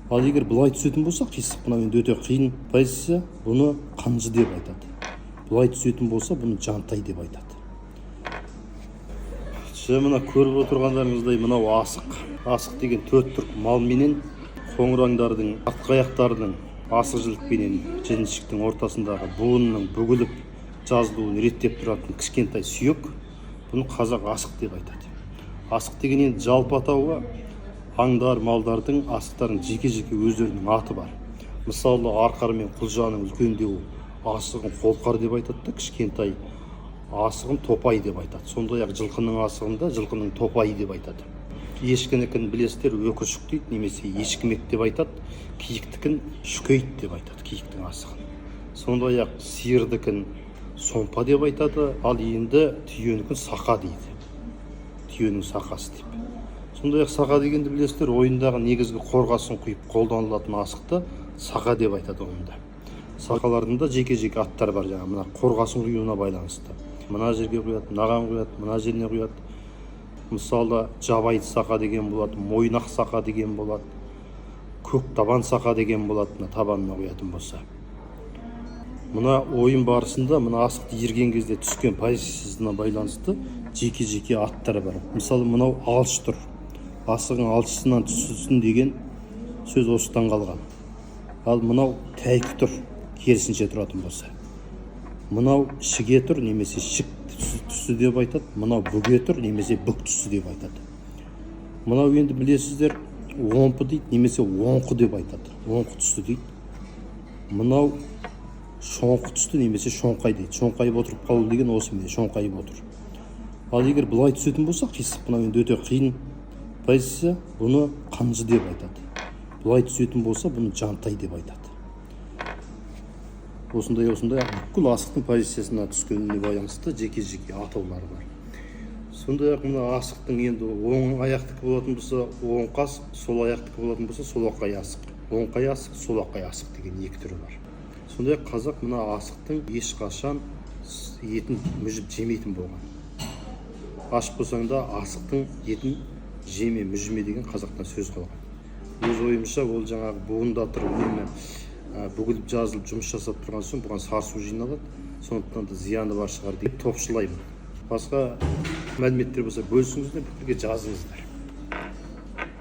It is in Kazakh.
Ал егер былай түсетін болса, қисық, мынау енді өте қиын позиция, бұны қанжы деп айтады. Былай түсетін болса, бұны жантай деп айтады. Сіздер мына көріп отырғандарыңыздай, мынау асық. Асық деген төрт түлік мал менен қоңыр аңдардың артқы аяқтарының асық жілікпенен жіліншіктің ортасындағы буынның бүгіліп жазылуын реттеп тұратын кішкентай сүйек. Бұны қазақ асық деп айтады. Асық деген енді жалпы атауы. Аңдар, малдардың асықтарының жеке жеке өздерінің аты бар. Мысалы, арқар мен құлжаның үлкендеу асығын қолқар деп айтады да, кішкентай асығын топай деп айтады. Сондай ақ жылқының асығын да жылқының топайы деп айтады. Ешкінікін, білесіздер, өкіршік дейді немесе ешкімек деп айтады. Киіктікін шүкейт деп айтады, киіктің асығын. Сондай ақ сиырдікін сомпа деп айтады. Ал енді түйенікін сақа дейді, түйенің сақасы деп. Сондай ақ сақа дегенді білесіздер, ойындағы негізгі қорғасын құйып қолданылатын асықты сақа деп айтады. Оның да, сақалардың да жеке жеке аттары бар, жаңағы мына қорғасын құюына байланысты. Мына жерге құяды, мынаған құяды, мына жеріне құяды. Мысалы, жабайы сақа деген болады, мойнақ сақа деген болады, көк табан сақа деген болады, мына табанына құятын болса. Мына ойын барысында мына асықты иірген кезде түскен позициясына байланысты жеке жеке аттары бар. Мысалы, мынау алшы тұр, асығың алшысынан түссін деген сөз осыдан қалған. Ал мынау тәйкі тұр, керісінше тұратын болса. Мынау шіге тұр немесе шік түсі деп айтады. Мынау бүге тұр немесе бүк түсі деп айтады. Мынау енді, білесіздер, омпы дейді немесе оңқы деп айтады, оңқы түсті дейді. Мынау шоңқы түсті немесе шоңқай дейді. Шоңқайып отырып қалу деген осы, міне, шоңқайып отыр. Ал егер былай түсетін болса, қисық, мынау енді өте қиын позиция, бұны қанжы деп айтады. Былай түсетін болса, бұны жантай деп айтады. Осындай осындай бүкіл асықтың позициясына түскеніне байланысты жеке жеке атаулары бар. Сондай ақ мына асықтың енді оң аяқтікі болатын болса, оңқы асық, сол аяқтікі болатын болса, солақай асық. Оңқай асық, солақай асық деген екі түрі бар. Сондай ақ қазақ мына асықтың ешқашан етін мүжіп жемейтін болған. Аш болсаң да, асықтың етін жеме, мүжіме деген қазақтан сөз қалған. Өз ойымша, ол жаңағы буында тұрып, үнемі бүгіліп жазылып жұмыс жасап тұрған соң, бұған сарысу жиналады, сондықтан да зияны бар шығар деп топшылаймын. Басқа мәліметтер болса, бөлісіңіздер, пікірге жазыңыздар.